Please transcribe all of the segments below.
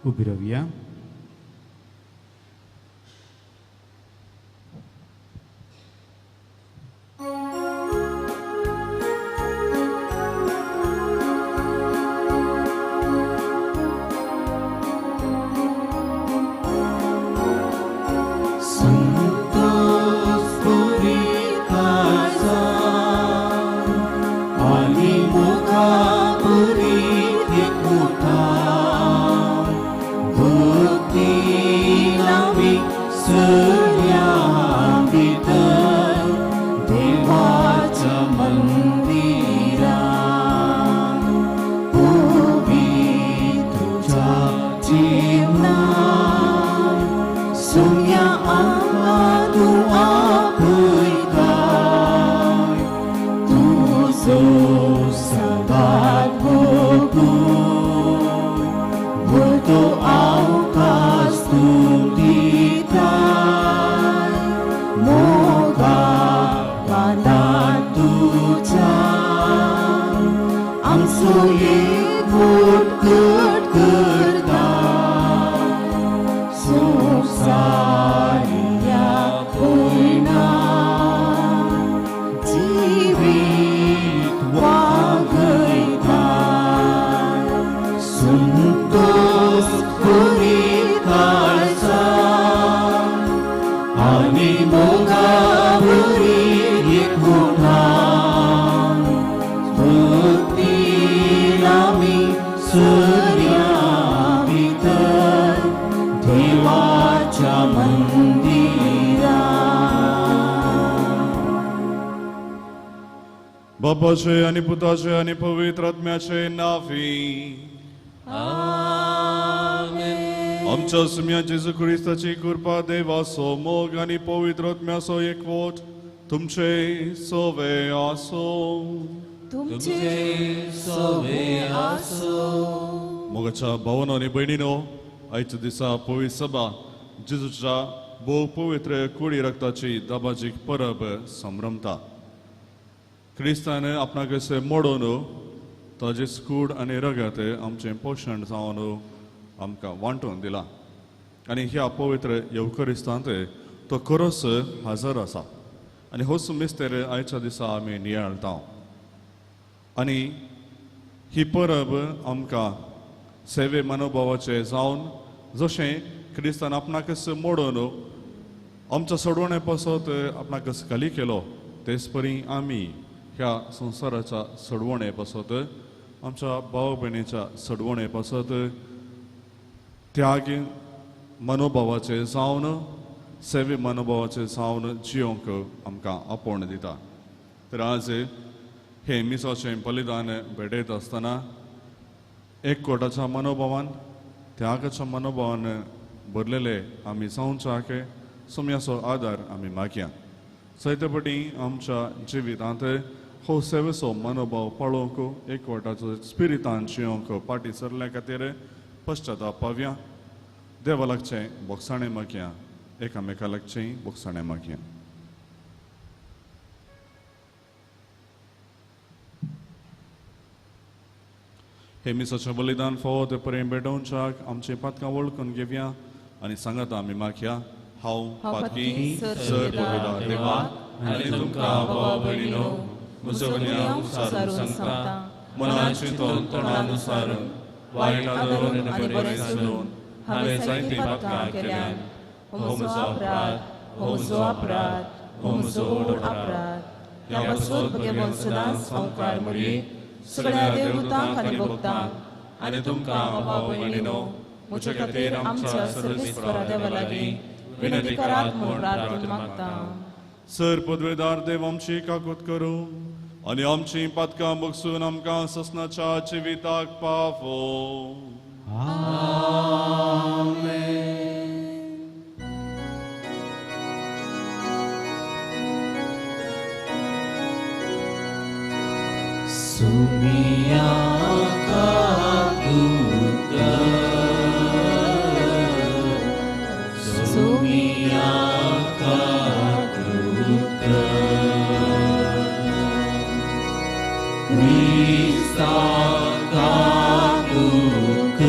उबी रावया. बापाचे आनी पुताचे आनी पवित्र आत्म्याचे नांवी आमेन. आमच्या सुम्या जेजू क्रिस्ताची कृपा, देवाचो मोग आनी पवित्र आत्म्याचो एकवट तुमचे सवे आसो. तुमचे सवे आसो. मोगाच्या भावानो आनी भयणीनो, आयच्या दिसा पवित्र सभा जेजूच्या भोव पवित्र कुडी रक्ताची दबाजीक परब संभ्रमता. क्रिस्तान आपणाक अशें मोडून ताजें कूड आनी रगत आमचें पोशण जावन आमकां वांटून दिलां आनी ह्या पवित्र येवकरिस्तांत तो खरोच हजर आसा आनी होच मिस्तेर आयच्या दिसा आमी नियाळटा. आनी ही परब आमकां सेवे मनोभावाचे जावन जशें क्रिस्तान आपणाकच मोडून आमच्या सोडवणे पासत आपणाकच खाली केलो तेच परी आमी ह्या संवसाराच्या सोडवणे पासत, आमच्या भाव भयणीच्या सोडवणे पासत त्याग मनोभावाचे जावन सेवे मनोभावाचे जावन जियोंक आमकां आपोवण दिता. तर आज हे मिसाचें बलिदान भेटयत आसतना एकवटाच्या मनोभावान, त्यागाच्या मनोभावान भरलेले आमी जावच्याक सुम्याचो आदार आमी मागया. सैतपटी आमच्या जिवितांत हो सेवेचो मनोभाव पाळोवंक, एकवटाचो स्पिरितान जियोंक पाटी सरल्या खातीर पश्चाताप पावया. देवा लागचें बोगसाणें मागया, एकामेका लागचें बोगसाणें मागया. हे मिसाचें बलिदान फावो ते पर्यंत भेटोवच्याक आमचीं पातकां वळखून घेवया आनी सांगाता आमी मागया. हांव पातकी सर पवित्र देवा आनी तुमकां भावा भयणीनो म्हजो गुन्यांव सारून सांगता, मनान चिंतून तोंडान सारून वायट आदरून आनी बरें चलून हांवें जायतीं पातकां केल्यान. हो म्हजो अपराध, हो म्हजो अपराध, हो म्हजो व्हड अपराध. ह्या पासत भगवान सदांच संवकार मरये सगळ्या देवदूतांक आनी भक्तांक आनी तुमकां भावा भयणीनो म्हजे खातीर आमच्या सर्वेस्परा देवा लागीं विनंती करात म्हूण प्रार्थना मागता. सर पदवेदार देव आमची काकूत करूं आनी आमची पातकां बगसून आमकां ससनाच्या जिविताक पावो. आमेन. सुमिया काकूत, सुमिया काकूत, क्रिस्ता काकूत,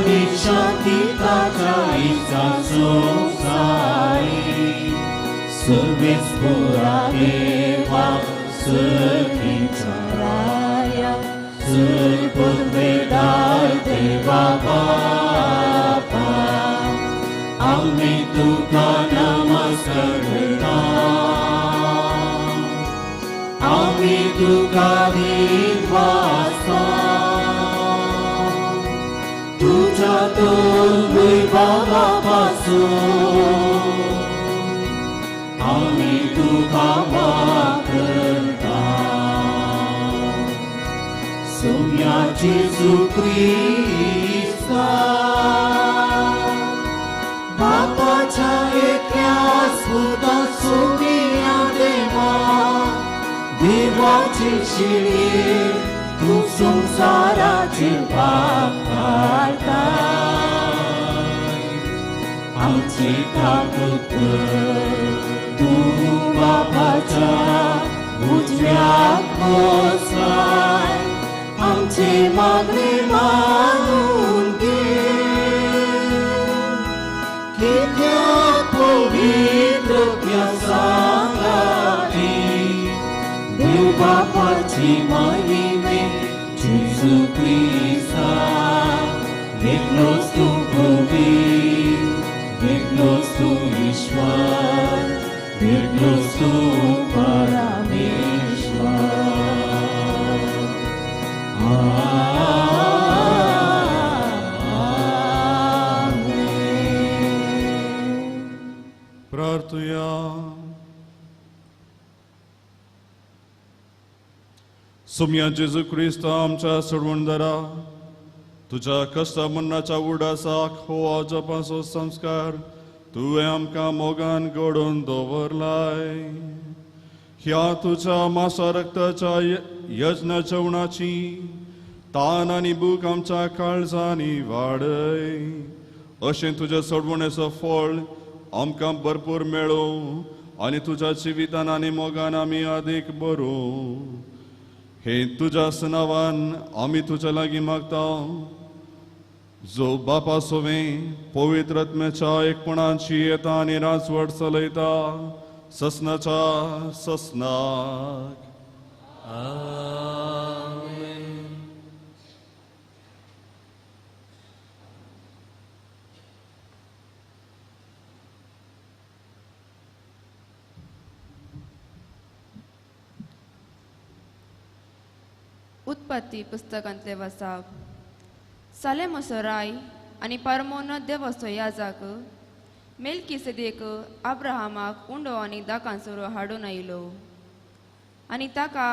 आनी शांती ताच्या इत्सा संवसारी सर्वेस्पुरा देवा सर्गीच्या राया सर्ववेदार देवा बापा आमी तुका नमस्कारता आमी तुका विद्वासा तुझ्या तोंडूय बाबा पासून आमी तुका वापरता सोम्या जेजू क्रिस्ता बापाच्या एकल्या सुता सोम्या देवा देवाची शिळी तूं संवसाराचे पाप काडटा आमची काकूत कर तूं बापाच्या उजव्याक बसलाय आमचे मागणे मानून घे कित्याक पवित्र सांगाती देव बापाची महिमे जेजू क्रिस्ता एकलोच तूं पवित्र एकलोच तूं ईश्वर एकलोच तूं परमेश्वर. आमेन. प्रार्थुया. सोम्या जेजू क्रिस्त आमच्या सोडवणदारा तुझ्या कश्टा मरणाच्या उडासाक हो अजपाचो संस्कार तुवें आमकां मोगान घडोवन दवरलाय. ह्या तुझ्या मासा रक्ताच्या यज्ञ जेवणाची तान आनी भूक आमच्या काळजांनी वाडय अशें तुज्या सोडवणेचो फळ आमकां भरपूर मेळूं आनी तुज्या जिवितान आनी मोगान आमी आदीक बरूं. हे तुज्या नांवान आमी तुज्या लागीं मागता जो बापा सोवें पवित्र आत्म्याच्या एकपणाची येता आनी राजवट चलयता ससनाच्या ससनाक. आमेन. उत्पत्ती पुस्तकांतले वसाप. सालेमसो राय आनी परमोन देवसो याजाक मेलकीसेदेक अब्राहमाक उंडो आनी दाकांसोरो हाडून आयलो आनी ताका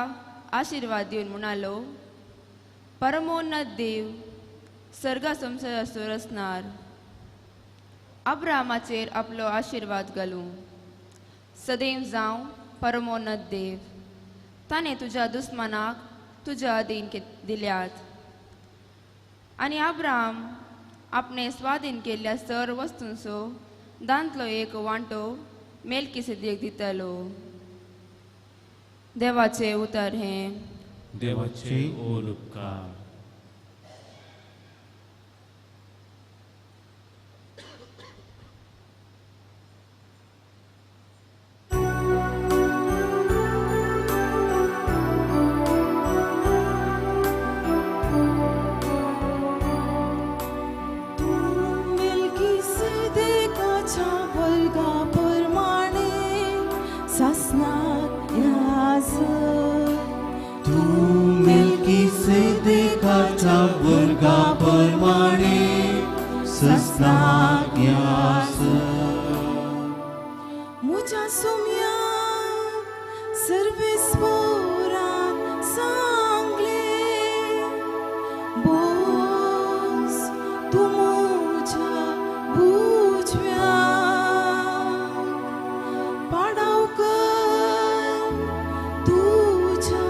आशिर्वाद दिवन म्हणालो, परमोन्नत देव सर्गा संवसाराचो रचणार अब्राहमाचेर आपलो आशिर्वाद घालूं. सदैव जावं परमोन्नत देव ताणें तुज्या दुस्मानाक तुज्या अधीन दिल्यात. आनी अब्राहम आपणे स्वाधीन केल्ल्या सर वस्तूंचो दांतलो एक वांटो मेलकीसेदेक दितालो. देवाचें उतर हें. देवाचे ओल उपकार. मुझा सुम्या सर्वेस्पोरान सांगले बोस तूं मुझ्या बुजव्याक पाडाव कर तुझ्या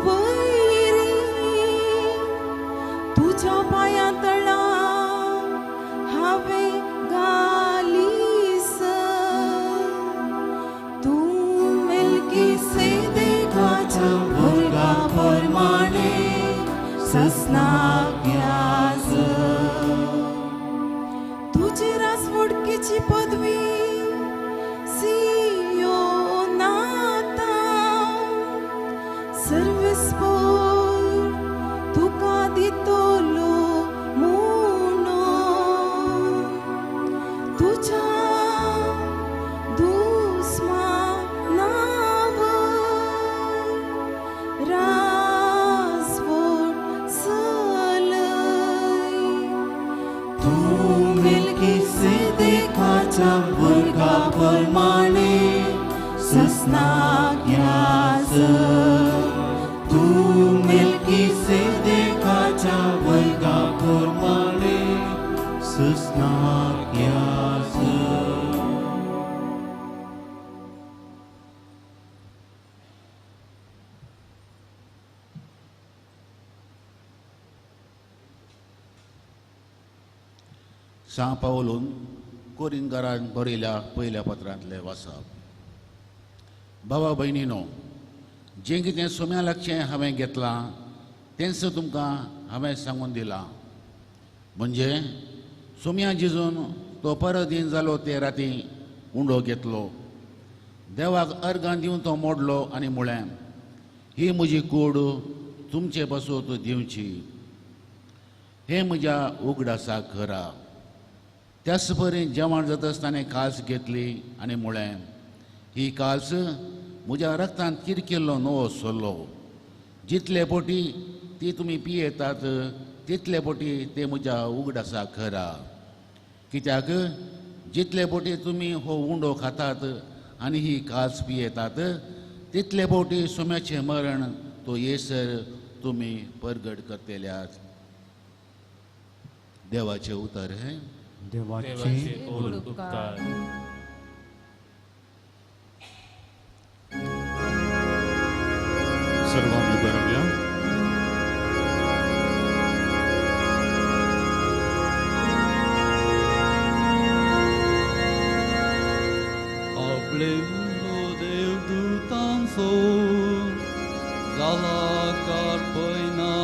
वैरी तुझ्या पांयां तळा हांवें घालीस. तूं मेलकीसेदेकाच्या वर्गा प्रमाणे ससनाक याज. तूं मेल्कीसेदेकाच्या वर्गा प्रमाणे सस्नाक याजक. तूं मेल्कीसेदेकाच्या वर्गा प्रमाणे सस्नाक याजक. सां पावलून कोरिंगारान बरयल्या पयल्या पत्रांतलें वाचप. भावा भयणीनो, जें कितें सोम्या लागचें हांवें घेतलां तेंच तुमकां हांवें सांगून दिलां. म्हणजे सोम्या जेजून तो परदीन जालो ते राती उंडो घेतलो, देवाक अर्गां दिवन तो मोडलो आनी म्हळें, ही म्हजी कूड तुमचे पासून दिवची, हें म्हज्या उगडासाक करा. त्याच परी जेवण जाताच ताणें काल्स घेतली आनी म्हळें, ही काल्स म्हज्या रक्तांत किरकिल्लो नवो सोल्लो, जितले पोटी ती तुमी पियेतात तितले पोटी ते म्हज्या उगडासाक करा. कित्याक जितले पोटी तुमी हो उंडो खातात आनी ही काल्स पियेतात तितले पोटी सोम्याचें मरण तो येसर तुमी परगट करतल्यात. देवाचें उतर हें. देवाचे उपकार. सर्वांनी बरोवया. आपले उलो देवदूतांचो जाला कारपयणाऱ्यांचो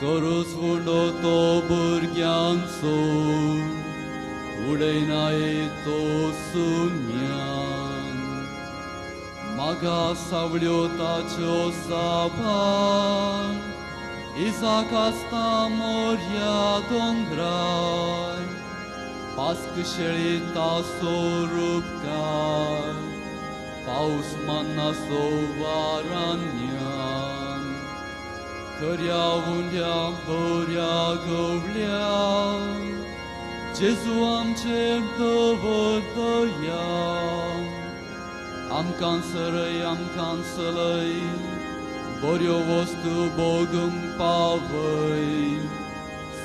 करूच उंडो तो भुरग्यांचो उडयनाय तो सुन्यान. मागा सावळ्यो ताच्यो साबार इसाक आसता मोरया दोंगरार पास्क शेळी तासो रुपकार पावस मान्नासो वारान्यान. खऱ्या उंड्या बऱ्या गवल्या जेजू आमचेर दवर दया. आमकां सरय आमकां सलय बऱ्यो वस्तू भोगूंक पावय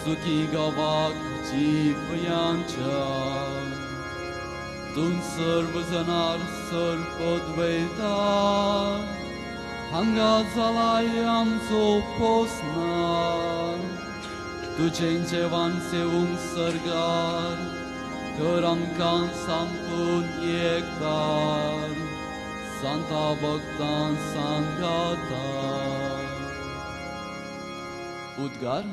सुखी गांवाक जिवयांच्या. तूं सर्व जनार सर्पद्वैता हांगा जालाय आमचो पोसनार. तुजें जेवण सेवूंक सर्गार कर आमकां सामकून एकदार सांता भक्तां सांगाता. उद्गार.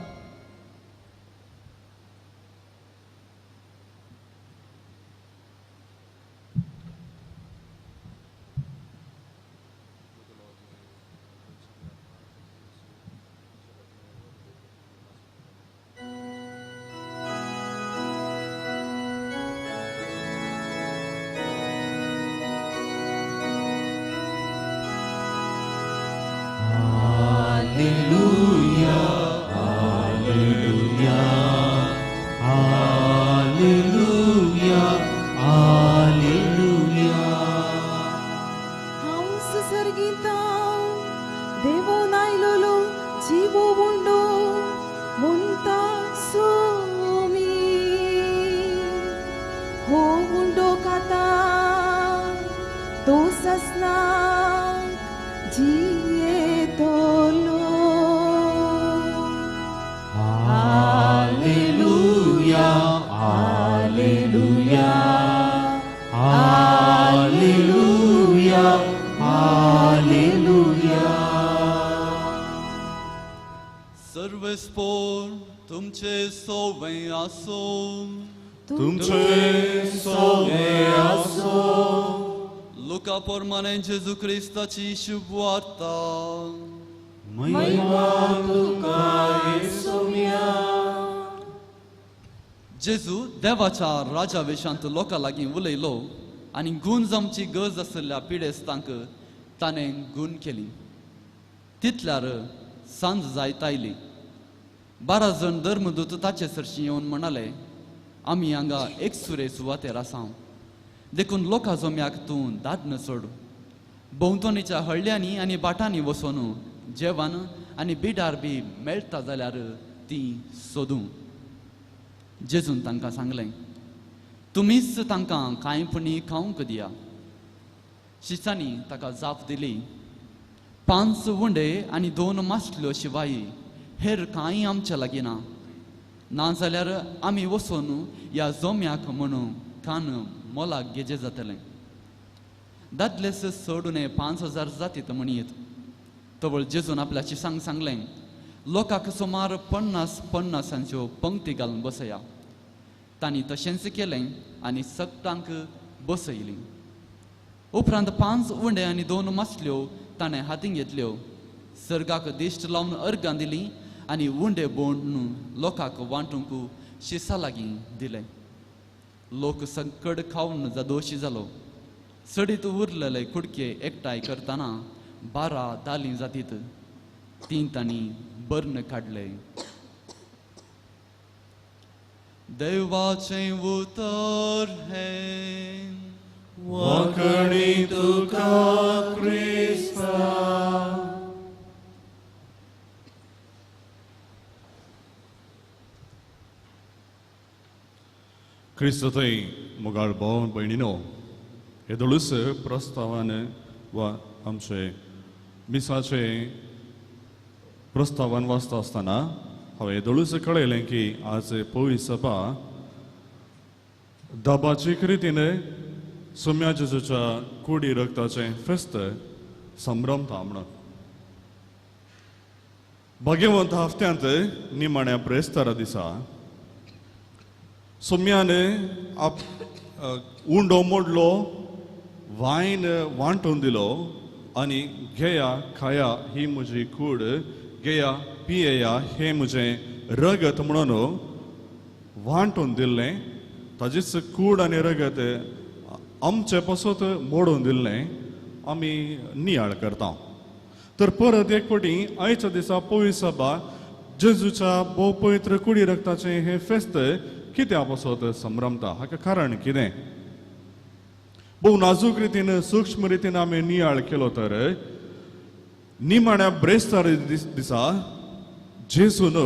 Gesù Cristaci शुभवार्ता. महिमा तुका येसुम्या. जेजू देवाच्या राजा वेशांत लोकां लागीं उलयलो आनी गूण जावची गरज आशिल्ल्या पिडेस्तांक ताणें गूण केली. तितल्यार सांज जायत आयली. 12 जण धर्मदूत ताचे सरशी येवन म्हणाले, आमी हांगा एकसुरे सुवातेर आसा, देखून लोकां जम्याक तूं धाडन सोड. भोंवतणीच्या हळ्यांनी आनी भाटांनी वचून जेवण आनी बिडार बी मेळटा जाल्यार ती सोदूं. जेजून तांकां सांगलें, तुमीच तांकां कांय पुणी खावंक दिया. शिसांनी ताका जाप दिली, 5 उंडे आनी 2 मासल्यो शिवाय हेर कांय आमच्या लागीं ना. नाजाल्यार आमी वचून ह्या जोम्याक म्हणून कान मोलाक घेजे जातलें. दादलेस सोडून 5000 जातीत म्हणयेत. तवळ जेजून आपल्या शिसांक सांगलें, लोकांक सुमार 50-50 पंक्ती घालून बसया. तांणी तशेंच केलें आनी सगटांक बसयलीं. उपरांत 5 उंडे आनी 2 मासल्यो ताणें हातीं घेतल्यो, सर्गाक दिश्ट लावन अर्गां दिली आनी उंडे बोंडून लोकांक वांटूंक शिसा लागीं दिले. लोक संकट खावन जादोशी जालो. सडीत उरलेले कुडके एकठांय करतना 12 दालीं जातीत तीं तांणी बर्ण काडले. देवाचें उतर हें. वांकणी तुका क्रिस्ता. क्रिस्त थंय मोगाळ भाव भयणीनो, येदोळूच प्रस्तावान वा आमचे मिसाचे प्रस्तावान वाचता आसतना हांवें येदोळूच कळयलें की आज पवित्र सभा दाबाची रितीन सोम्या जेजूच्या कुडी रक्ताचें फेस्त संभ्रमता म्हणून. भाग्यवंत हफ्त्यांत निमाण्या ब्रेस्तारा दिसा सोम्यान आप उंडो मोडलो, वायन वांटून दिलो आनी घेया खाया ही म्हजी कूड, घेया पियेया हें म्हजें रगत म्हणून वांटून दिल्लें. ताजीच कूड आनी रगत आमचे पासत मोडून दिल्लें आमी नियाळ करता. तर परत एक फावटी आयच्या दिसा पवित्र सभा जेजूच्या भोव पवित्र कुडी रक्ताचें हें फेस्त कित्या पासत संभ्रमता, हाका कारण कितें? भोव नाजूक रितीन सूक्ष्म रितीन आमी नियाळ केलो तर निमाण्या ब्रेस्तार दिसा जेजून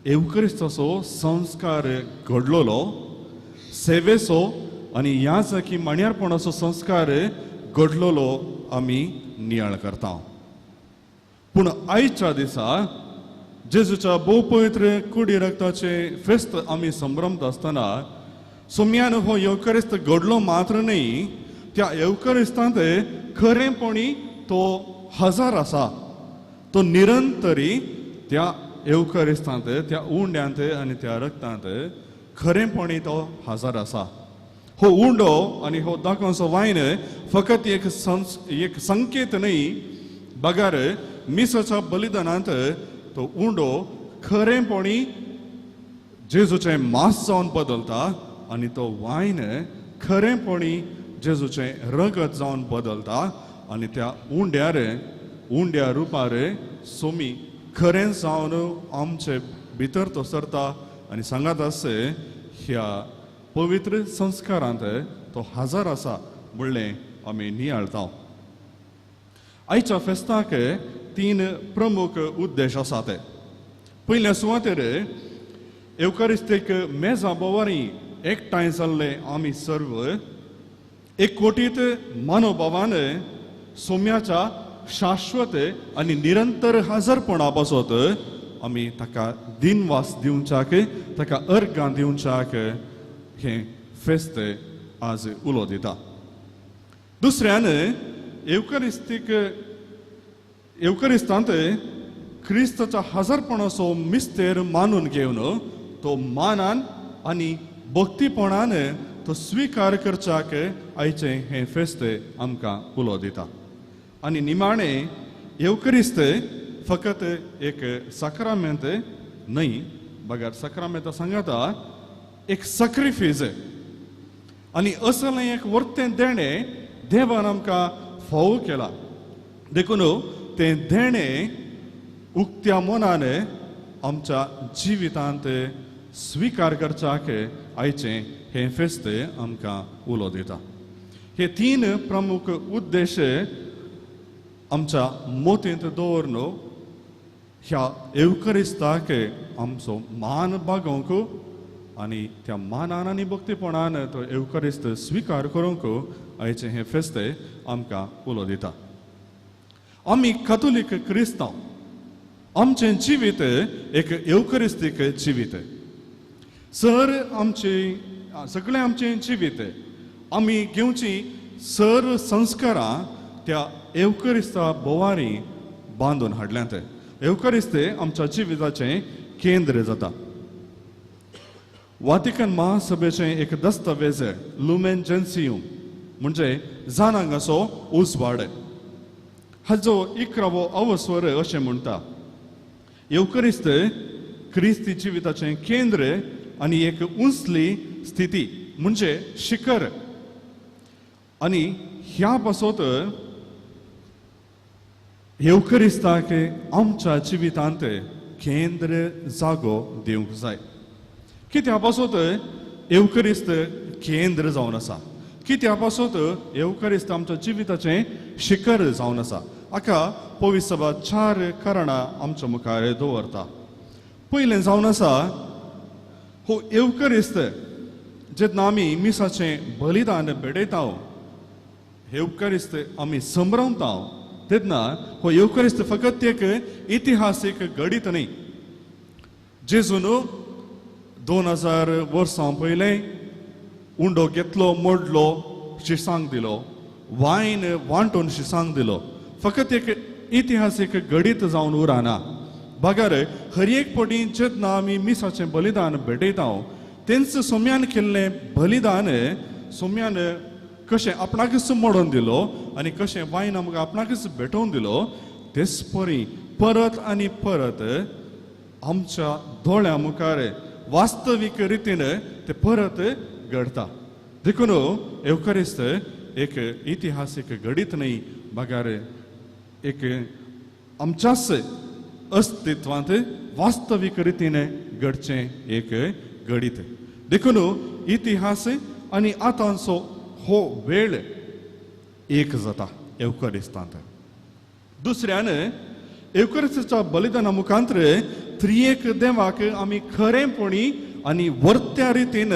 एवक्रिस्ताचो संस्कार घडलोलो, सेवेचो आनी ह्या की माणयारपणाचो संस्कार घडलोलो आमी नियाळ करता. पूण आयच्या दिसा जेजूच्या भोव पवित्र कुडी रक्ताचें फेस्त आमी संभ्रमता आसतना सोम्यान हो येवकरिस्त घडलो मात्र न्हय, त्या येवकरिस्तांत खरेंपणी तो हजार आसा, तो निरंतरी त्या येवकरिस्तांत, त्या उंड्यांत आनी त्या रक्तांत खरेंपणी तो हजार आसा. हो उंडो आनी हो दाखोवचो वायन फकत एक संकेत न्हय, बगर मिसाच्या बलिदानांत तो उंडो खरेंपणी जेजूचें मांस जावन बदलता आनी तो वायन खरेंपणी जेजूचें रगत जावन बदलता आनी त्या उंड्यार उंड्या रुपार सोमी खरें जावन आमचे भितर तो सरता आनी सांगात आसे ह्या पवित्र संस्कारांत तो हजार आसा म्हणलें आमी नियाळता. आयच्या फेस्ताक 3 प्रमुख उद्देश आसा. ते पयल्या सुवातेर एवकारिस्तीक मेजा बोवारी एकठांय जाल्ले आमी सर्व एकवटीत मनोभावान सोम्याच्या शाश्वत आनी निरंतर हजरपणा पासत आमी ताका दिनवास दिवच्याक, ताका अर्गां दिवच्याक हें फेस्त आज उलो दिता. दुसऱ्यान एवकरिस्तांत क्रिस्ताच्या हजारपणाचो मिस्तेर मानून घेवन तो मानान आनी भक्तीपणान तो स्विकार करच्याक आयचें हें फेस्त आमकां उलो दिता. आनी निमाणें येवकरिस्त फकत एक साक्रामेंत न्हय, बगर साक्रामेंता सांगाता एक सॅक्रिफीस आनी असलें एक वर्तें देणें देवान आमकां फावो केला. देखून तें देणें उक्त्या मनान आमच्या जिवितांत स्विकार करच्याक आयचें हें फेस्त आमकां उलो दिता. हे तीन प्रमुख उद्देश आमच्या मोतींत दवरून ह्या एवकरिस्ताक आमचो मान बागोवंक आनी त्या मानान आनी भक्तीपणान तो एवकरिस्त स्विकार करूंक आयचें हें फेस्त आमकां उलो दिता. आमी कथोलीक क्रिस्तांव, आमचें जिवीत एक एवकरिस्तीक जिवीत. सर आमचें सगळें आमचें जिवीत आमी घेवची सर्व संस्कारां त्या एवकरिस्ता बोवारी बांदून हाडल्यांत. एवकरिस्त आमच्या जिविताचें केंद्र जाता. वातिकन महासभेचें एक दस्तावेज लुमेन जेन्सियम म्हणजे जाणांगाचो उजवाड हाजो 11वो अवस्वर अशें म्हणटा, एवकरिस्त क्रिस्ती जिविताचें केंद्र आनी एक उंचली स्थिती म्हणजे शिखर. आनी ह्या पासत एवकरिस्ताक आमच्या जिवितांत केंद्र जागो दिवंक जाय. कित्या पासत एवकरिस्त केंद्र जावन आसा, कित्या पासत एवकरिस्त आमच्या जिविताचें शिखर जावन आसा. हाका पवित्र सभा 4 कारणां आमच्या मुखार दवरता. पयलें जावन आसा हो एवकरिस्त जेन्ना आमी मिसाचें बलिदान भेटयता, एवकरिस्त आमी संभ्रमता तेन्ना हो एवकरिस्त फकत एक इतिहासीक घडीत न्ही. जेजून 2000 वर्सां पयलें उंडो घेतलो, मोडलो, शिसांक दिलो, वायन वांटून शिसांक दिलो, फकत एक इतिहासीक घडीत जावन उरना. बगर हर एक पटी जेन्ना आमी मिसाचें बलिदान भेटयता तेंच सोम्यान केल्लें बलिदान सोम्यान कशें आपणाकच मोडून दिलो आनी कशें वायन आमकां आपणाकच भेटोवन दिलो, तेच परी परत आनी परत आमच्या दोळ्या मुखार वास्तवीक रितीन ते परत घडता. देखून एवकरिस्त एक इतिहासीक घडीत न्ही, बगर एक आमच्याच अस्तित्वांत वास्तवीक रितीन घडचें एक घडीत. देखून इतिहास आनी आतांचो हो वेळ एक जाता एवकरिस्तांत. दुसऱ्यान एवकरिस्ताच्या बलिदाना मुखांतर त्रियेक देवाक आमी खरेंपणी आनी वर्त्या रितीन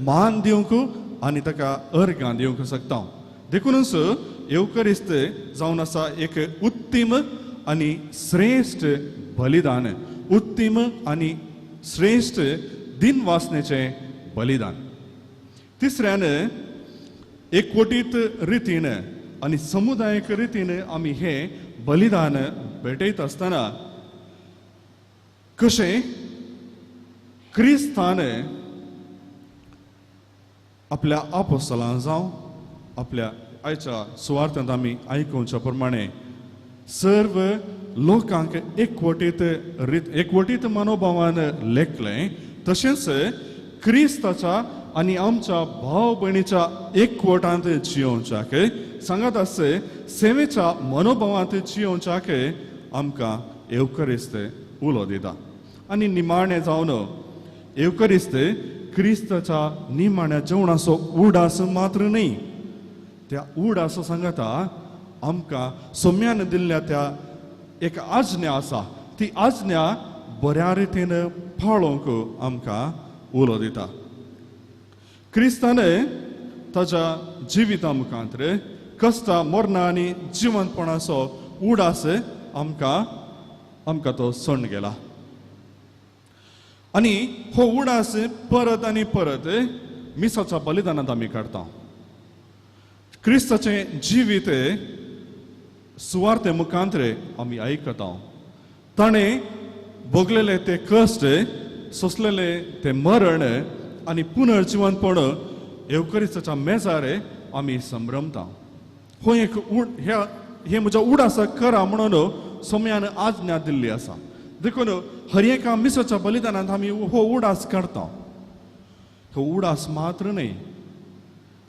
मान दिवंक आनी ताका अर्गां दिवंक शकता. देखूनच एवकरिस्त जावन आसा एक उत्तीम आनी श्रेश्ठ बलिदान, उत्तीम आनी श्रेश्ठ दिनवासनेचें बलिदान. तिसऱ्यान एकवटीत रितीन आनी समुदायीक रितीन आमी हें बलिदान भेटयत आसतना कशें क्रिस्तान आपल्या आपोस्तलां जावं आपल्या आयच्या सुवार्थांत आमी आयकुच्या प्रमाणे सर्व लोकांक एकवटीत एकवटीत मनोभावान लेखलें, तशेंच क्रिस्ताच्या आनी आमच्या भाव भयणीच्या एकवटांत जियोवच्याक सांगत आसचे सेवेच्या मनोभावांत जियोवच्याक आमकां एवकरिस्त उलो दिता. आनी निमाणें जावन एवकरिस्त क्रिस्ताच्या निमाण्या जेवणाचो उडास मात्र न्ही, त्या उडास सांगता आमकां सोम्यान दिल्ल्या त्या एक आज्ञा आसा, ती आज्ञा बऱ्या रितीन पाळोवंक आमकां उलो दिता. क्रिस्तान ताच्या जिविता मुखांत कश्टां मरणां आनी जिवंतपणाचो उडास आमकां आमकां तो सण गेला. आनी हो उडास परत आनी परत मिसाच्या बलिदानांत आमी काडटा. क्रिस्ताचें जिवीत सुवार्ते मुखांतरे आमी आयकता. ताणें भोगलेले ते कश्ट, सोंसलेले ते मरण आनी पुनर्जिवनपण एवकरिस्ताच्या मेजार आमी संभ्रमता. हो एक हे म्हज्या उडासा करा म्हणून सोम्यान आज्ञा दिल्ली आसा. देखून हर एका मिसाच्या बलिदानांत आमी हो उडास काडटा. हो उडास मात्र न्हय,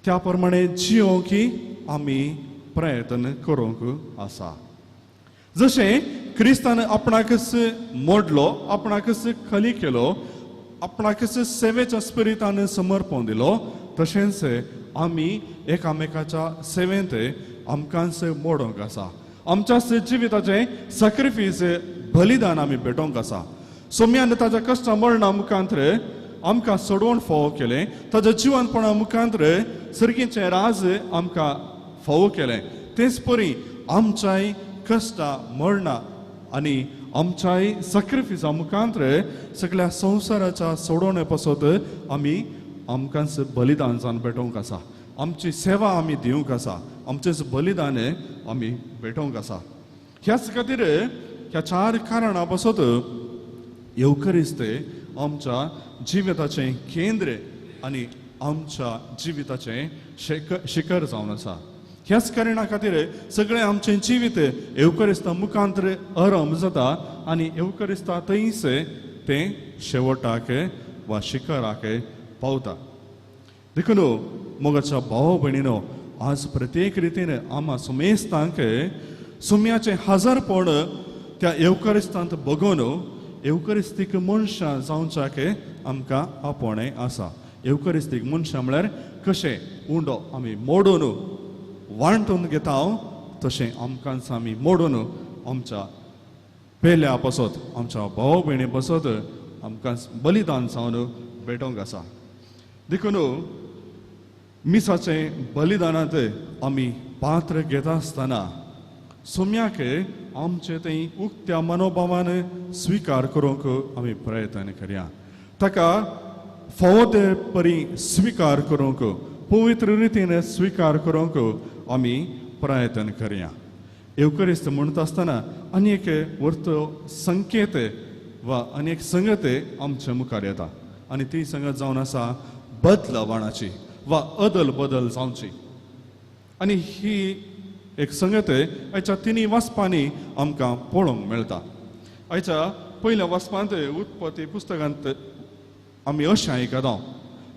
त्या प्रमाणे जियोवंक आमी प्रयत्न करूंक आसा. जशें क्रिस्तान आपणाकच मोडलो, आपणाकच खली केलो, आपणाकच सेवेच्या स्पिरितान समर्पण दिलो, तशेंच आमी एकामेकाच्या सेवेंत आमकांच मोडोंक आसा. आमच्या जिविताचें सॅक्रिफीस बलिदान आमी भेटोवंक आसा. सोम्यान ताच्या कश्टा मरणा मुखांत आमकां सोडवण फावो केलें, ताच्या जिवनपणा मुखांत सर्गीचें राज आमकां फावो केलें. तेच परी आमच्याय कश्टां मरणां आनी आमच्याय सॅक्रिफिसा मुखांत सगळ्या संवसाराच्या सोडवणे पासत आमी आमकांच बलिदान जावन भेटोवंक आसा. आमची सेवा आमी दिवंक आसा, आमचेच बलिदान आमी भेटोवंक आसा. ह्याच खातीर ह्या चार कारणां पासत येवकरिस्त आमच्या जिविताचें केंद्र आनी आमच्या जिविताचें शिखर जावन आसा. ह्याच कारणा खातीर सगळें आमचें जिवीत येवकरिस्ता मुखांतर आरंभ जाता आनी येवकरिस्ता थंयच तें शेवटाक वा शिखराक पावता. देखून मोगाच्या भाव भयणीनो, आज प्रत्येक रितीन आमा सुमेस्तांक सुम्याचें हजारपण त्या येवकरिस्तांत बगोवन येवकरिस्तीक मनशां जावच्याक आमकां आपोवणें आसा. येवकरिस्तीक मनशां म्हळ्यार कशें उंडो आमी मोडून वांटून घेता तशें आमकांच आमी मोडून आमच्या पेल्या पासत, आमच्या भाव भयणी पासत आमकां बलिदान जावन भेटोवंक आसा. देखून मिसाचें बलिदानांत आमी पात्र घेता आसतना सोम्याक आमचे थंय उक्त्या मनोभावान स्विकार करूंक आमी प्रयत्न करया. ताका फावो ते परी स्विकार करूंक, पवित्र रितीन स्विकार करूंक आमी प्रयत्न करया. येवकरिस्त म्हणटा आसतना अनेक वर्तो संकेत वा अनेक संगत आमच्या मुखार येता आनी ती संगत जावन आसा बदलावणाची वा अदल बदल जावची. आनी ही एक संगत आयच्या तिनूय वाचपांनी आमकां पळोवंक मेळटा. आयच्या पयल्या वाचपांत उत्पत्ती पुस्तकांत आमी अशें आयकता,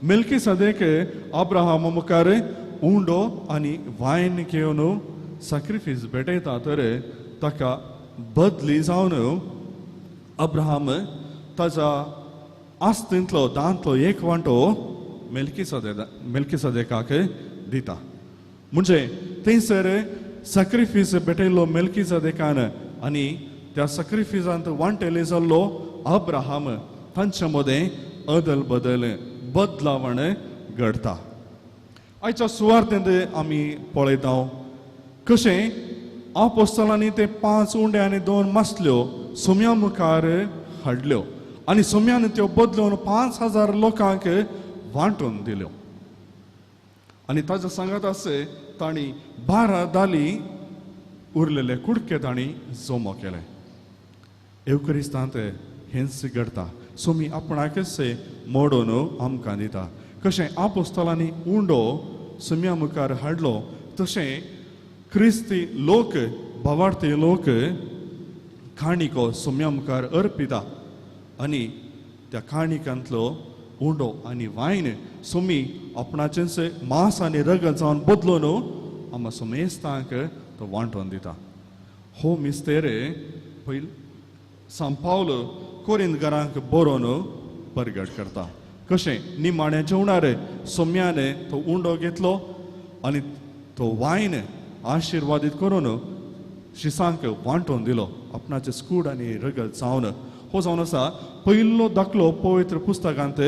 मेल्कीसेदेक अब्राहमा मुखार उंडो आनी वायन घेवन सॅक्रिफीस भेटयता तर ताका बदली जावन अब्राहम ताच्या आस्तींतलो दांतलो एक वांटो मेल्कीसेदेकाक दिता. म्हणजे थंयसर सॅक्रिफीस भेटयल्लो मेल्कीसेदेकान आनी त्या सॅक्रिफिसांत वांटेले जाल्लो अब्राहम तांचे मदें अदल बदल बदलावण घडता. आयच्या सुवार्थेंत आमी पळयता कशें आपोस्तलांनी ते 5 उंडे आनी 2 मासल्यो सोम्या मुखार हाडल्यो आनी सोम्यान त्यो बदलून 5000 लोकांक वांटून दिल्यो. आनी ताच्या सांगात आसे तांणी 12 दाली उरलेले कुडके तांणी जमो केले. येवकरिस्तांत हेंच घडता. सोमी आपणाकच मोडून आमकां दिता. कशें आपोस्तलांनी उंडो सोम्या मुखार हाडलो तशें क्रिस्ती लोक, भावार्थी लोक काणिको सोम्या मुखार अर्पिता आनी त्या काणिकांतलो उंडो आनी वायन सोमी आपणाचेंच मांस आनी रगत जावन बदलून आमकां सोमेस्तांक तो वांटोवन दिता. हो मिस्तेर पयल सांत पावल कोरिंदकारांक बरोवन परगट करता. कशें निमाण्या जेवणार सोम्यान तो उंडो घेतलो आनी तो वायन आशिर्वादीत करून शिसांक वांटोवन दिलो आपणाचें स्कूड आनी रगत जावन. हो जावन आसा पयलो दाखलो पवित्र पुस्तकांत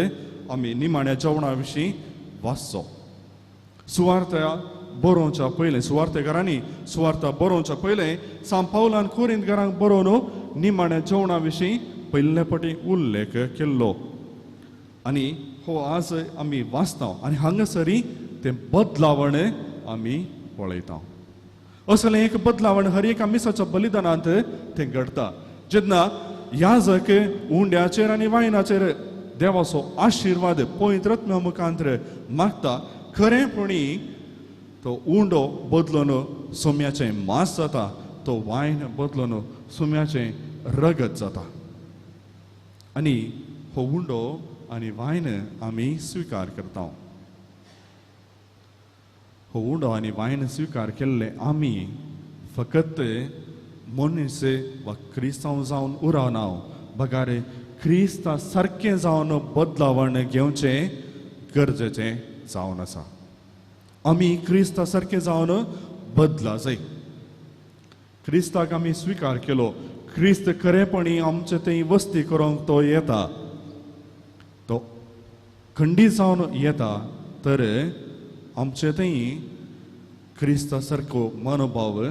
आमी निमाण्या जेवणा विशीं वाचचो. सुवार्ता बरोवच्या पयलें, सुवार्तेकारांनी सुवार्ता बरोवच्या पयलें सांत पावलान कोरिंदकारांक बरोवन निमाण्या जेवणा विशीं पयले पटी उल्लेख केल्लो आनी हो आज आमी वाचता आनी हांगासरी तें बदलावण आमी पळयता. असलें एक बदलावण हर एका मिसाच्या बलिदानांत तें घडटा. जेन्ना याजक उंड्याचेर आनी वायनाचेर देवाचो आशिर्वाद पवित्र आत्म्या मुखांतर मागता, खरेंपणी तो उंडो बदलून सोम्याचें मांस जाता, तो वायन बदलून सोम्याचें रगत जाता आनी हो उंडो आनी वायन आमी स्विकार करता. हो उंडो आनी वायन स्विकार केल्ले आमी फकत मनीस वा क्रिस्तांव जावन उरना, बगार क्रिस्ता सारकें जावन बदलावण घेवचें गरजेचें जावन आसा. आमी क्रिस्ता सारकें जावन बदला जाय. क्रिस्ताक आमी स्विकार केलो, क्रिस्त खरेपणी आमचे थंय वस्ती करूंक तो येता, तो खंडीत जावन येता, तर आमचे थंय क्रिस्ता सारको मनोभाव,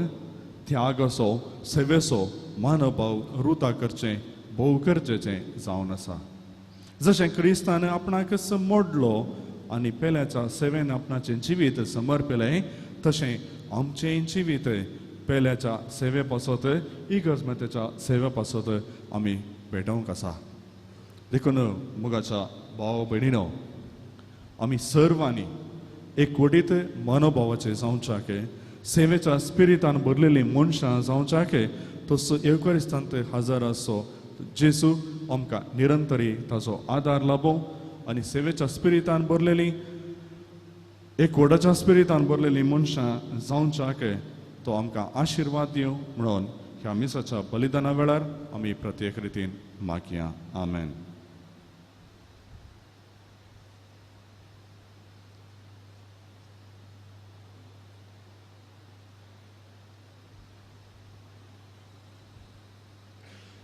त्यागाचो, सेवेचो मनोभाव रुता करचें भोव गरजेचें जावन आसा. जशें क्रिस्तान आपणाकच मोडलो आनी पेल्याच्या सेवेन आपणाचें जिवीत समर्पिलें, तशें आमचें जिवीत पेल्याच्या सेवे पासत, इगर्ज मातेच्या सेवे पासत आमी भेटोवंक आसा. देखून मोगाच्या भाव भयणीनो, आमी सर्वांनी एकवटीत मनोभावाचे जावच्याक, सेवेच्या स्पिरितान भरलेलीं मनशां जावच्याक तसो येवकारिस्तांत हजर आसचो जेजू आमकां निरंतरी ताचो आदार लाबो आनी सेवेच्या स्पिरितान भरलेली, एकवटाच्या स्पिरितान भरलेली मनशां जावच्याक तो आमकां आशिर्वाद दिवं म्हणून ह्या मिसाच्या बलिदाना वेळार आमी प्रत्येक रितीन मागया. आमेन.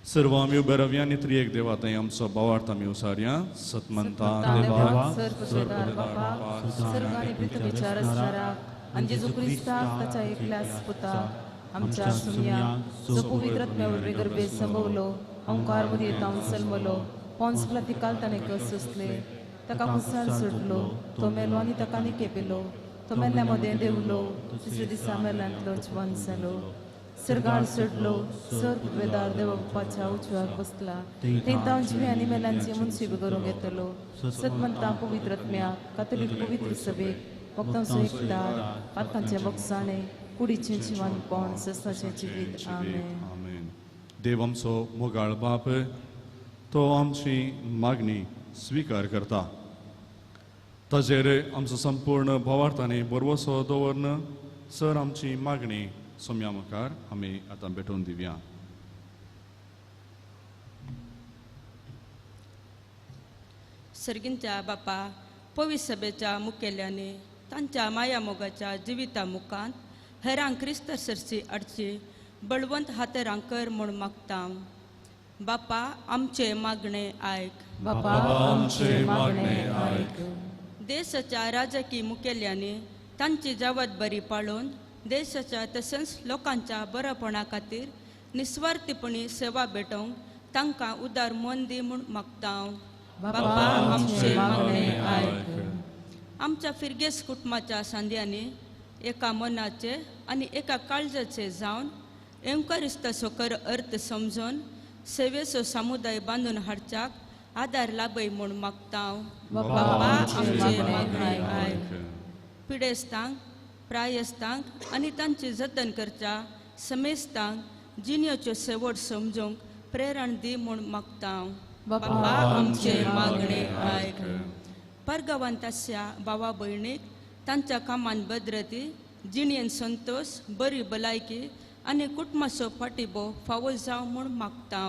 सर्व आमी उबे रावया आनी त्रिएक देवा थंय आमचो भावार्थ आमी उसारया. सतमंता देवा, सर्व आनी पृथ्वीच्या रसणाराक आनी जेजू क्रिस्ताक ताच्या एकल्याच पुताक आमच्या सुमयाक, जो पवित्र आत्म्या वरवीं गर्भेत संभवलो, अंकार मदीं तावन जल्मलो, पोन्स पिलात ताणें कस सोंसले, ताका कुसार सोडलो, तो मेलो आनी ताका निकेपेलो, तो मेल्ल्या मदें देंवलो, तिसऱ्या दिसा मेल्ल्यांतलो जिवन जालो, सर्गार चडलो, सर्व वेदार देवा बापाच्या उजव्याक बसला, थंय तावन जिवी आनी मेल्यांची मुनसीब करूंक येतलो. सतमंता पवित्र आत्म्याक, कातोलीक पवित्र सभेक, भक्तांचो एकदार, पातकांचें बक्षाणें, कुडीचें जिवानपण, सस्नाचें जिवीत. आमेन. देव आमचो मोगाळ बाप तो आमची मागणी स्विकार करता. ताजेर आमचो संपूर्ण भावार्थांनी भरवसो दवरन सर आमची मागणी सोम्या मुखार आमी आतां भेटोवन दिवया. सर्गींच्या बापा, पवित्र सभेच्या मुखेल्यांनी तांच्या माया मोगाच्या जिविता मुखांत हेरांक क्रिस्त सरशी अडची बळवंत हातेरां कर म्हूण मागता. बापा आमचे मागणे आयक. बापा आमचे मागणे आयक. देशाच्या राजकीय मुखेल्यांनी तांची जबाबदारी पाळून देशाच्या तशेंच लोकांच्या बरेपणा खातीर निस्वार्थीपणी सेवा भेटोवंक तांकां उदार मन दी म्हूण मागता. बापा आमचे मागणे आयक. आमच्या फिरगेस कुटुंबाच्या सांद्यांनी एका मनाचे आनी एका काळजाचे जावन एंकरिस्ताचो खरो अर्थ समजून सेवेचो समुदाय बांदून हाडच्याक आदार लाभय म्हूण मागता. बापा आमचे मागणे आयक. पिडेस्तांक, प्रायस्तांक आनी तांची जतन करच्या समेस्तांक जिणेच्यो शेवट समजूंक प्रेरण दी म्हूण मागता. बापा आमचे मागणे आयक. परगांवांत आसच्या भावा भयणीक तांच्या कामांत भद्रती, जिणेन संतोश, बरी भलायकी आनी कुटुंबाचो फाटिबो फावो जावं म्हूण मागता.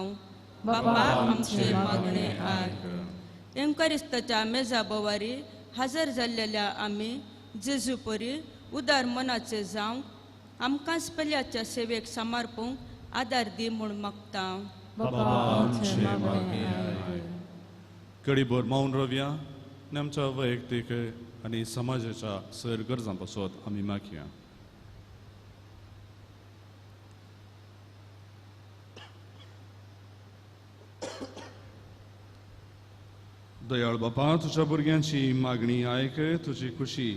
बापा आमचे मागणे आयक. एंकरिस्ताच्या मेजा बोवारी हजर जाल्लेल्या आमी जेजू परी उदार मनाचे जावंक आमकांच पेल्याच्या सेवेक समर्पूंक आदार दी म्हूण मागता. बापा आमचे मागणे आयक. कडीभर मौन रावया आनी आमच्या वैयक्तीक आनी समाजाच्या सर गरजां पासत आमी मागया. दयाळ बापा, तुज्या भुरग्यांची मागणी आयक, तुजी खुशी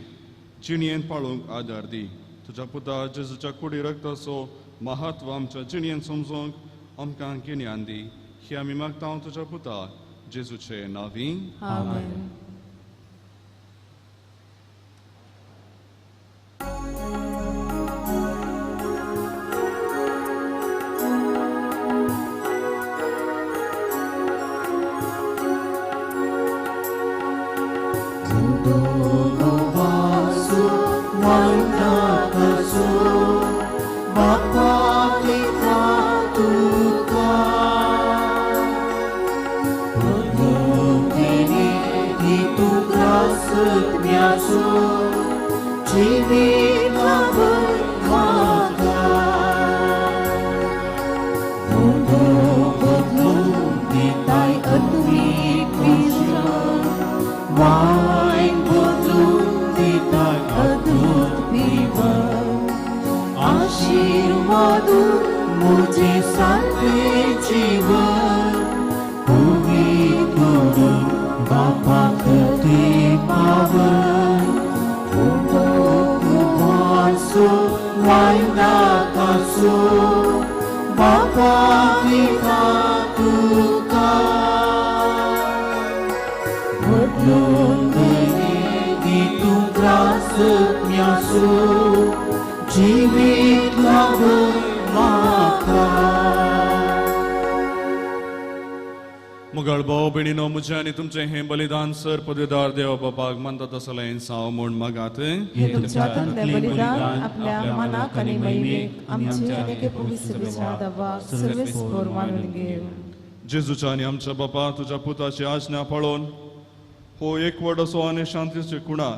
जिणेंत पाळूंक आदार दी. तुज्या पुता जेजूच्या कुडी रक्ताचो महत्व आमच्या जिणेंत समजूंक आमकां गिन्यान दी. ही आमी मागता तुज्या पुता जेजूचे नांवी. आमेन. Bapa kita आत्म्याचो जिवीत लाभूं म्हाका. उंडो बदलून दिताय अद्वीत विश्राम, वायन बदलून दिताय अद्भुत पिवन, आशीर्वादून मुझे सारकें जीवन, उमेद करून बापाक ते पावन. उंडो गुवांचो वायन दाकाचो बापा दिता तुका, बदलून दी तूं त्रास आत्म्याचो जिवीत लाभूं म्हाका. मुगाळ भाव भयणीनो, म्हजें आनी तुमचें हें बलिदान सर पदवीदार देव बापाक मानता तसलें साव म्हूण मागात. हे तुमच्या हातांतलें बलिदान आपल्या मनाक आनी महिमेक आमचे आनी एके पवित्र दावाक सर्वेस्पोर मानून घेव. जेजूच्या आनी आमच्या बापा तुज्या पुताची आज्ञा पाळोवन हो एकवट असो आनी शांतीचे कुणा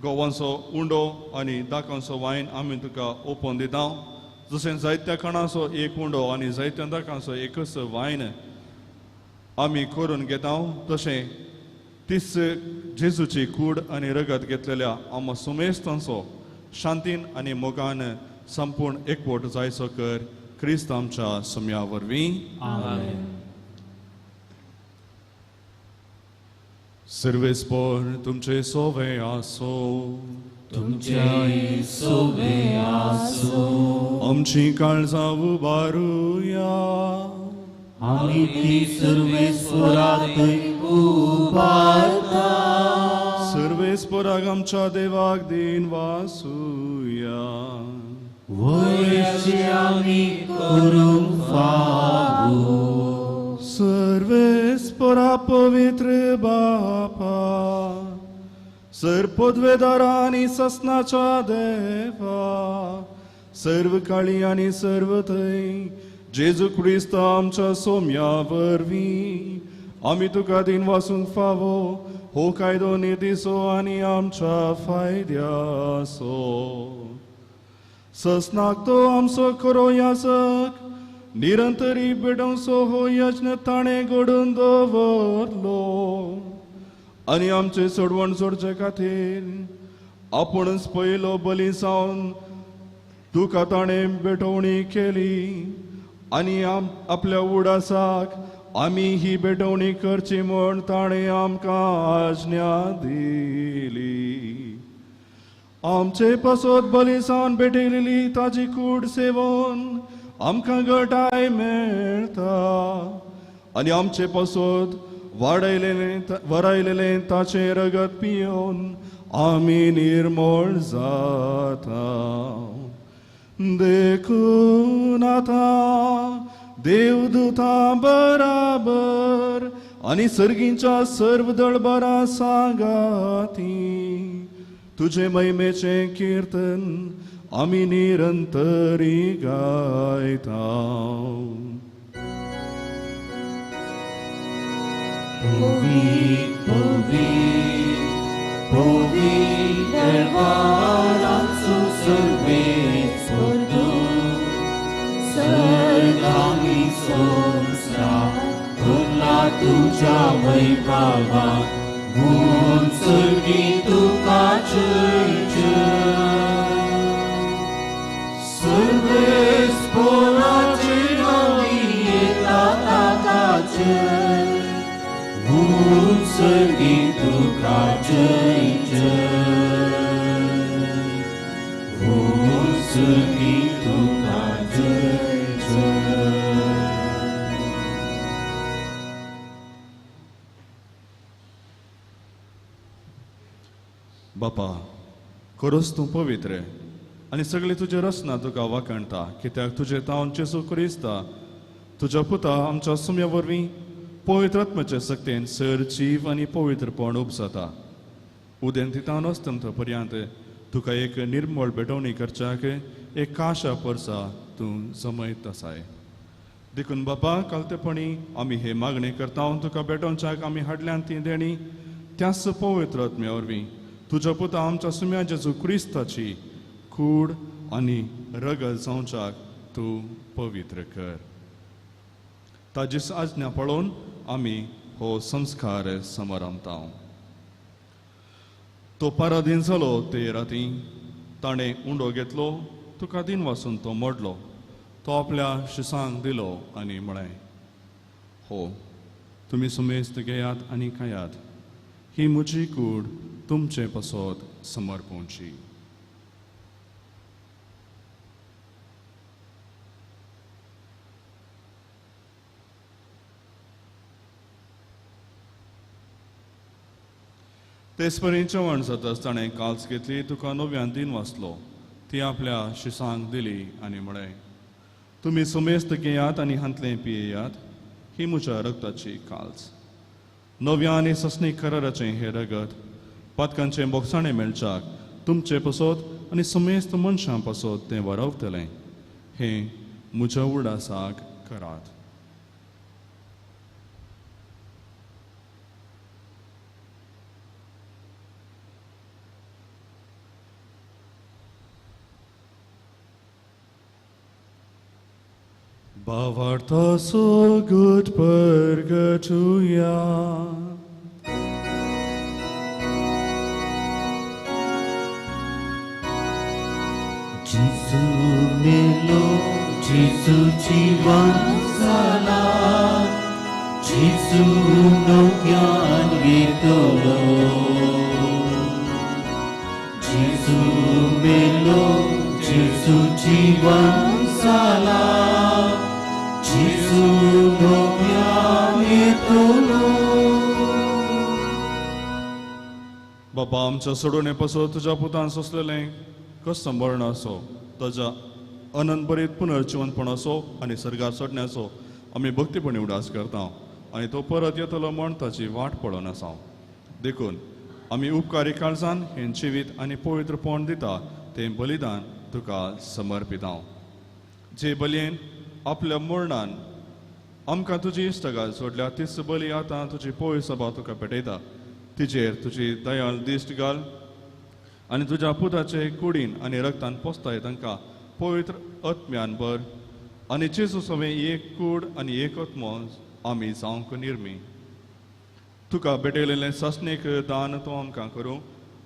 गोवांचो उंडो आनी दाकांचो वायन आमी तुका ओपोवन दिता. जशें जायत्या खाणाचो एक उंडो आनी जायत्या दाकांचो एकच वायन आमी करून घेता, तशें तीच जेजूची कूड आनी रगत घेतलेल्या आमकां सुमेस्तांचो शांतीन आनी मोगान संपूर्ण एकवट जायचो कर क्रिस्त आमच्या सुम्या वरवीं. सर्वेस्पोर तुमचे सोवे आसो, तुमचे सोवे आसो. आमची काळजां उबारुया, आमी ती सर्वेस्पोराक उबारता. सर्वेस्पोराक आमच्या देवाक दीन वासुया. वयशी आमी करूंक फावो. सर्वेस्पोरा पवित्र बापा, सर पदवेदारा आनी ससनाच्या देवा, सर्व काळी आनी सर्व थंय जेजू क्रिस्त आमच्या सोम्या वरवीं आमी तुका दीन वासूंक फावो हो कायदो नितीचो आनी आमच्या फायद्याचो. ससनाक तो आमचो खरो यासक निरंतरी भेटोवचो हो यज्ञ ताणें घडून दवरलो आनी आमचें सोडवण सोडचे खातीर आपूणच पयलो बली जावन तुका ताणें भेटवणी केली आनी आपल्या उडासाक आमी ही भेटवणी करची म्हूण ताणें आमकां आज्ञा दिली. आमचे पासत बली जावन भेटयलेली ताजी कूड सेवोन आमकां घटाय मेळटा आनी आमचे पासत वरायलेलें ताचें रगत पियोवन आमी निर्मोळ जाता. देखून आतां देवदूतां बराबर आनी सर्गींच्या सर्व दळबरां सांगाती तुजे महिमेचें किर्तन आमी निरंतरी गायता. पवित्र पवित्र पवित्र दरबाराचो सर्वेस्पर तूं, सर्गांनी संवसार भरला तुज्या वैभवान, म्हूण सर्गी तुका जय जय. सर्वेस्पराचे नांवी येता ताका जय, म्हूण सर्गी तुका जय जय, म्हूण सर्गी तुका जय जय. बापा, खरोच तूं पवित्र आनी सगळे तुजे रचना तुका वाखाणटा, कित्याक तुजे तावन जेजू क्रिस्ता तुज्या पुता आमच्या सुम्या वरवीं पवित्र आत्म्याचे सक्तेन सर जीव आनी पवित्रपण उपजाता. उदेंतितान अस्तंत पर्यंत तुका एक निर्मळ भेटवणी करच्याक एक काशा परसा तूं जमयत आसाय. देखून बापा, कालतेपणी आमी हे मागणी करता, तुका भेटोवच्याक आमी हाडल्यान ती देणी त्याच पवित्र आत्म्या वरवीं तुज्या पुता आमच्या सुम्या जेजू क्रिस्ताची कूड आनी रगत जावच्याक तूं पवित्र कर. ताजी आज्ञा पळोवन आमी हो संस्कार समारंभता. तो पारादीन जालो ते राती ताणें उंडो घेतलो, तुका दिन वासून तो मोडलो, तो आपल्या शिसांक दिलो आनी म्हळें, हो तुमी सुमेस्त घेयात आनी खायात, ही म्हजी कूड तुमचे पासत समर्पणची. तेच परी जेवण जाताच ताणें काल्स घेतली, तुका नव्यान दिन वाचलो, ती आपल्या शिसांक दिली आनी म्हळें, तुमी सुमेस्त घेयात आनी हांतलें पियेयात, ही म्हज्या रगताची काल्स, नव्या आनी ससनी कराराचें हें रगत पातकांचें बोगसाणें मेळच्याक तुमचे पासत आनी समेस्त मनशां पासत तें वरवतलें. हें म्हज्या उडासाक करात. भावार्थ सोगूट परगटुया. जेजू मेलो, जेजू जिवन जाला, जेजू नव्यान येतलो. जेजू मेलो, जेजू जिवन जाला, जेजू नव्यान येतलो. बाबा आमच्या सोडोवणे पासत तुज्या पुतान सोंसलेलें कस मरणाचो, ताज्या अनंतभरीत पुनर्जिवनपणाचो आनी सर्गार चडण्याचो आमी भक्तीपणी उडास करता आनी तो परत येतलो म्हण ताची वाट पळोवन आसा. देखून आमी उपकारी काळजान हें जिवीत आनी पवित्रपण दिता तें बलिदान तुका समर्पिता. जे बलयेन आपल्या मरणान आमकां तुजी इश्टगाल सोडल्या तीच बली आतां तुजी पवित्र सभा तुका पेटयता. तिचेर तुजी दयाळ दिश्ट घाल आनी तुज्या पुताचे कुडीन आनी रक्तान पोसताय तांकां पवित्र आत्म्यान भर आनी जेजू सवें एक कूड आनी एक आत्मो आमी जावंक निर्मी. तुका भेटयलेलें सासणीक दान तूं आमकां करूं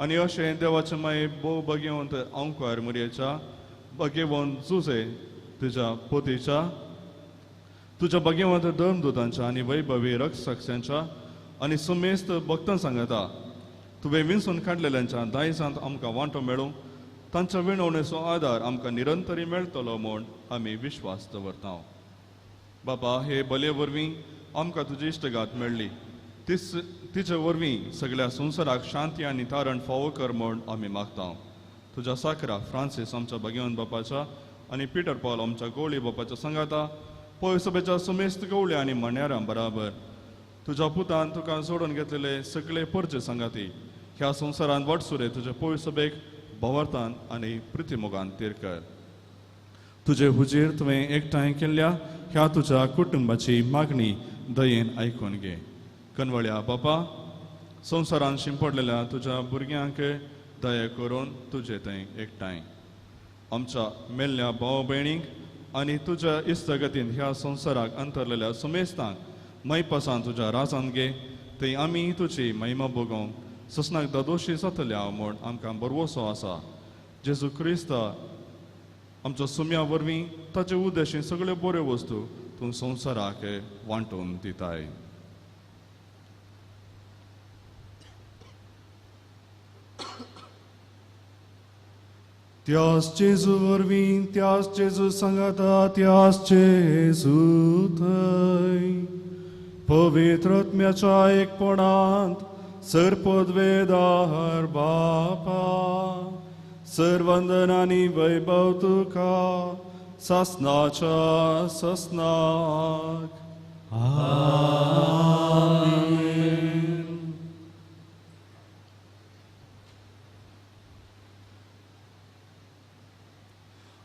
आनी अशें देवाचें मागीर भोव भगेवंत अंकार मुरयेच्या भगेवंत जुजे तुज्या पोतीच्या तुज्या भगेवंत धर्मदूतांच्या आनी वैभवी रक्षांच्या आनी सुमेस्त भक्तां सांगता तुवें विंचून काडलेल्यांच्या दायजांत आमकां वांटो मेळूं, तांच्या विणवणेचो आदार आमकां निरंतरी मेळटलो म्हूण आमी विश्वास दवरता. बाबा, हे बले वरवीं आमकां तुजी इश्टगात मेळ्ळी, तिचे वरवीं सगळ्या संवसाराक शांती आनी तारण फावो कर म्हूण आमी मागता. तुज्या साकरा फ्रांसीस आमच्या भगेवन बापाच्या आनी पिटर पॉल आमच्या गवळी बापाच्या सांगाता पय सभेच्या सुमेस्त गवळी आनी मान्यारां बराबर तुज्या पुतान तुका जोडून घेतलेले सगळे परजे सांगाती ह्या संवसारांत वाटसुरे तुजे पय सभेक भावार्थान आनी प्रितीमोगान तीर कर. तुजे हुजीर तुवें एकठांय केल्ल्या ह्या तुज्या कुटुंबाची मागणी दयेन आयकून घे. कनवळ्या बापा, संवसारांत शिंपडलेल्या तुज्या भुरग्यांक दया करून तुजे थंय एकठांय आमच्या मेल्ल्या भाव भयणींक आनी तुज्या इश्टागतीन ह्या संवसाराक अंतरलेल्या सुमेस्तांक मैपासान तुज्या राजान घे, थंय आमी तुजी महिमा भोगोवंक ससनाक दादोशी जातल्या म्हूण आमकां बरवसो आसा. जेजू क्रिस्त आमच्या सुम्या वरवीं ताचे उद्देशीन सगळ्यो बऱ्यो वस्तू तूं संवसाराक वांटून दिताय. त्यास जेजू वरवीं, त्यास जेजू सांगाता, त्यास जेजू थंय पवित्र आत्म्याच्या एकपणांत सर्पद्वेदार बापा सर्वंदन आनी वैभव तुका सासनाच्या सासनाक. आमेन.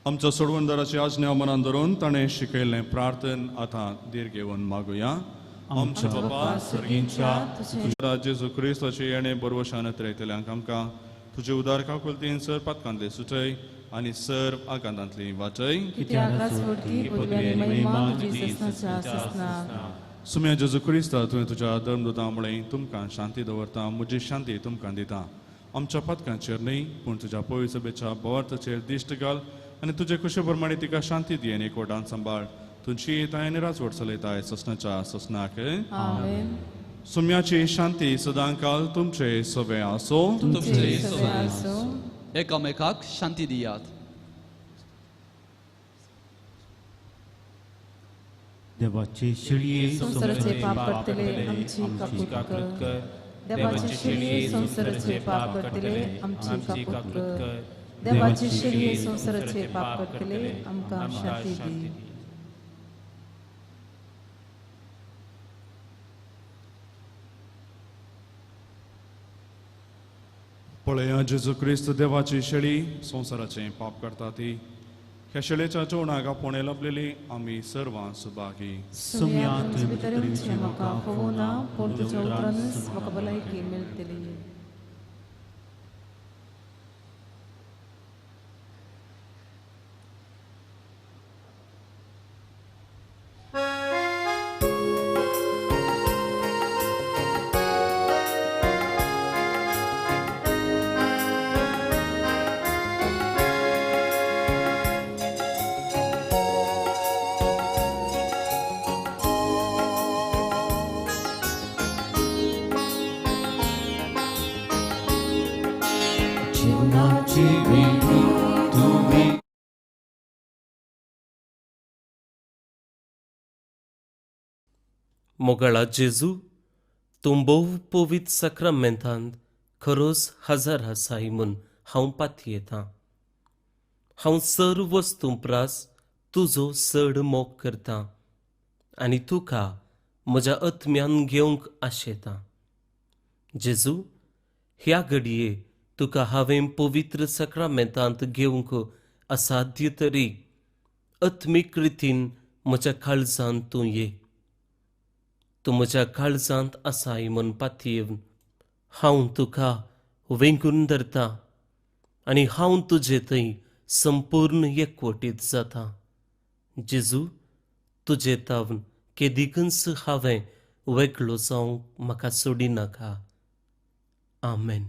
आमच्या सोडवणदाराची आज्ञा मनान धरून ताणें शिकयल्लें प्रार्थन आतां धीर घेवन मागुया. आमच्या बापा सर्गींच्या तुज्या जेजू क्रिस्ताचे येणे बरवशान त्रयतल्यांक आमकां तुजे उदार काकुलतीन सर पातकांतले सुचय आनी सर्व आकांतांतली वाचय. सुम्या जेजू क्रिस्ता तुवें तुज्या धर्मदूतां मुळे तुमकां शांती दवरता, म्हजी शांती तुमकां दिता. आमच्या पातकांचेर न्हय पूण तुज्या पवित्र सभेच्या बोवार्थाचेर दिश्ट घाल आनी तुजे खुशे प्रमाणे तिका शांती दी आनी एकवटान सांबाळ. तुमची येताय आनी राजवट चलयताय ससनाच्या ससनाक. सुम्याची शांती सदांकाल तुमचे सवे आसो. एकामेकाक शांती दियात. देवाचे शेळये संवसाराचे पाप करतले आमची काकूत कर. देवाचे शेळये संवसाराचे पाप करतले आमची काकूत कर. देवाचे शेळये संवसाराचे पाप करतले आमकां शांती दी. पळया जेजू क्रिस्त देवाची शेळी संवसाराचें पाप करता ती. ह्या शेळेच्या जेवणाक आपोवणें लाभलेली आमी सर्वां सुभागी. सुम्या तुवें भितर येवचें म्हाका फावना, पूण तुज्या उतरानच म्हाका भलायकी मेळटली. मोगाळा जेजू, तूं भोव पवित्र साक्रामेंतांत खरोच हजर आसाय म्हूण हांव पातयेतां. हांव सर्व वस्तूं प्रास तुजो चड मोग करतां आनी तुका म्हज्या आत्म्यान घेवंक आशेतां. जेजू, ह्या घडये तुका हांवें पवित्र साक्रामेंतांत घेवंक असाध्य तरी आत्मीक रितीन म्हज्या काळजांत तूं ये. तूं म्हज्या काळजांत आसाय म्हूण पातयेवन हांव तुका वेंगून धरता आनी हांव तुजे थंय संपूर्ण एकवटीत जाता. जेजू, तुजे तावन केदिकूच हांवें वेगळो जावंक म्हाका सोडिनाका. आमेन.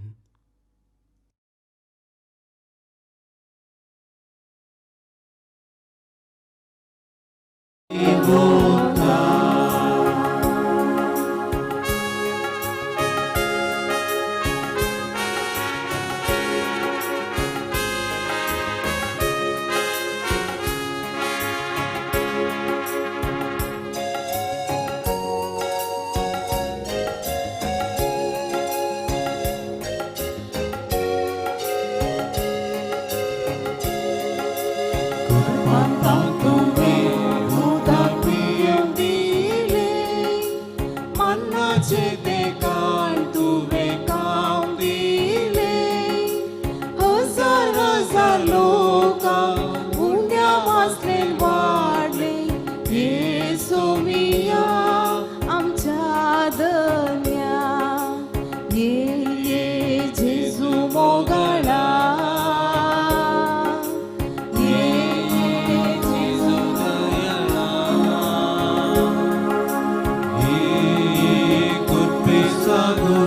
Sago.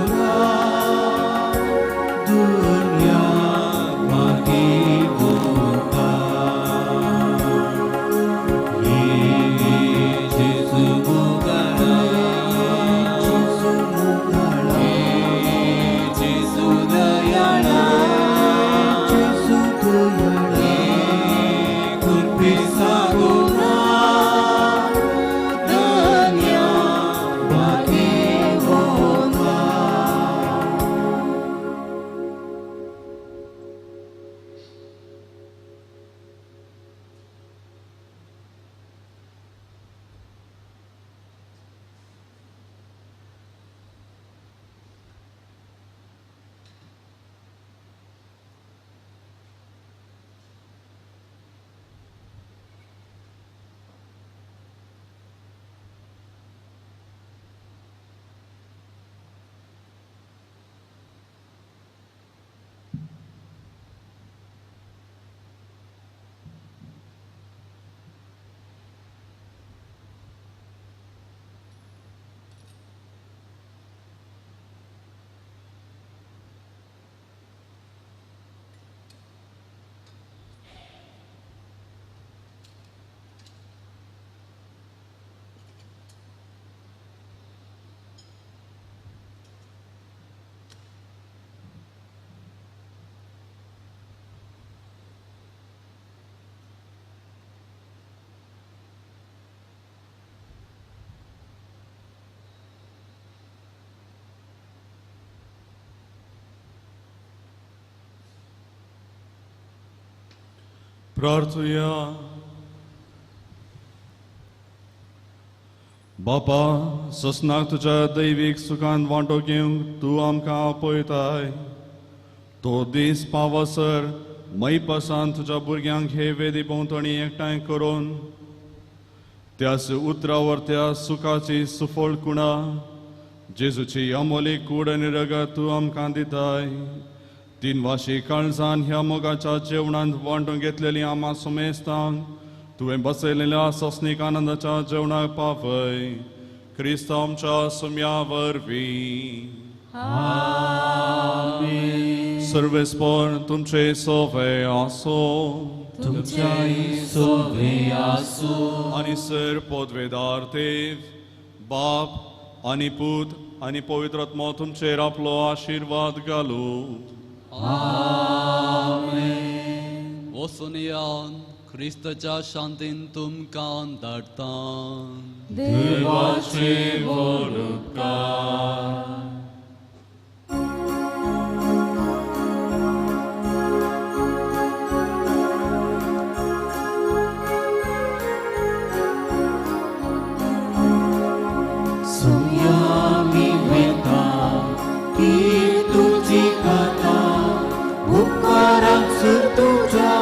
प्रार्थुया. बापा, ससनाक तुज्या दैवीक सुखान वांटो घेवंक तूं आमकां आपयताय. तो दीस पावसर मैपासान तुज्या भुरग्यांक हे वेदी भोंवतणी एकठांय करून त्याच उतरावर त्या सुखाची सुफळ कुणा जेजूची अमोली कूड आनी रगत तूं आमकां दिताय. तीन वाशी काळजान ह्या मोगाच्या जेवणांत वांटून घेतलेली आमा सुमेस्तांक तुवें बसयलेल्या सस्नीक आनंदाच्या जेवणाक पावय. क्रिस्त आमच्या सुम्या वरवीं. सर्वेस्पर तुमचे सोवे आसो. तुमच्याय सोवे आसो. आनी सर पदवेदार देव बाप आनी पूत आनी पवित्र आत्मो तुमचेर आपलो आशिर्वाद घालू. आमेन. वचुनया क्रिस्ताच्या शांतीन तुमकां धाडटा. देवाचे व्हड उपकार. सुम्यामी वेता की तुजी कथा उपकाराक तुज्या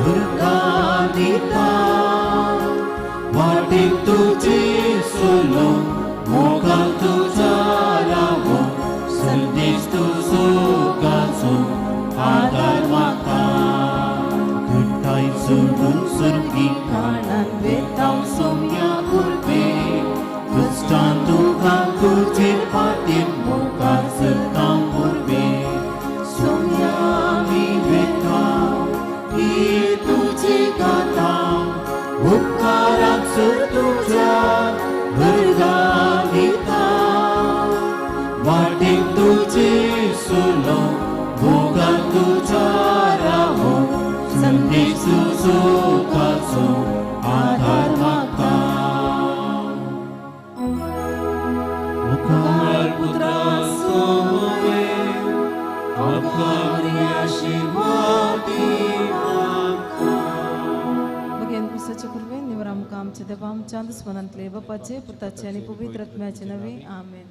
भुरगां दिता. वाटेक तुजी सोलो मोगान तुज्या रावो संदेश तुजो गाजो आदार म्हाका. घटाय सोडून सुर्गी काळान वेता सोम्या उर्बे दुश्टान तुका तुजे पाटीर मुखार सरता पुर्वे. सोम्या मी वेता की तुजी गाथा उपकाराक तुज्या भुरगां दिता. वाटेक तुजी सोलो मोगान तुज्या रावो संदेश तुजो गाजो आधार म्हाका. मुखार पुत्रा सोवे उपकारी आशिर्वादी म्हाका. भगेन पुसाचे कुर्बेन निवर आमकां आमच्या देवा आमच्या दुस्मनांतले बापाचे पुताचे आनी पवित्र आत्म्याचे नवे. आमेन.